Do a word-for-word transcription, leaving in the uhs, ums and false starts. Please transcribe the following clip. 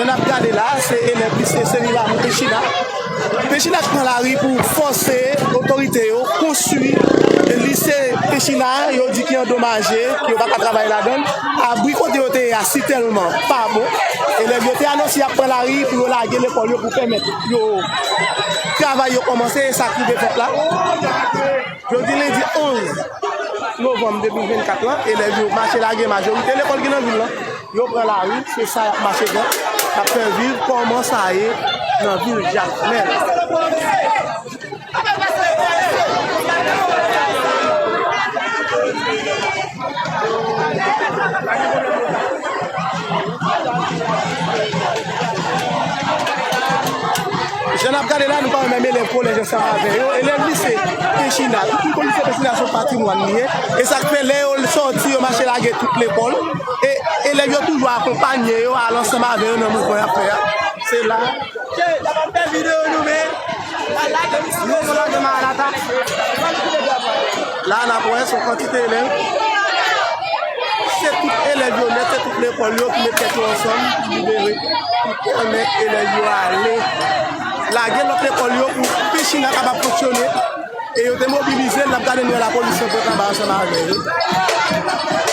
N ap gade la, se elèv lise Seni Lamou Pechina. Pechina k pran lari pou fòse otorite yo konstwi lise Pechina, yo di ki andomaje, ki yo pa ka travay ladan l. Abri kote yo te ye a si tèlman pa bon. Elèv yo te anonse y ap pran lari pou yo lage lekòl yo pou pèmèt yo travay yo kòmanse, e sa k rive fèt la. Jodi lendi onz novanm de mil vennkat lan, elèv yo mache lage majorite lekòl ki nan vil lan. Yo pran lari, se sa y ap mache fè. Y ap fè viv kòman sa ye nan vil Jakmèl. Jan n ap gade la, nou pa wè menm elèv kolèj ansanm avè yo. Elèv lise Pechina, tout moun konn lise Pechina se yon patrimwàn li ye. E sa k fè lè yo sòti, yo mache lage tout lekòl. E elèv yo toujou akonpanye yo, al ansanm avè yo nan mouvman y ap fè a. Se la. Yo, yo lage Maranata. La, n ap wè, se yon kantite elèv. Se tout elèv yo nèt, se tout lekòl yo ki met tèt yo ansanm pou libere, pou pèmèt elèv yo ale lage lòt lekòl yo pou Pechina kapab fonksyone. E yo te mobilize, n ap gade nou wè lapolis an pran kaba ansanm avè yo.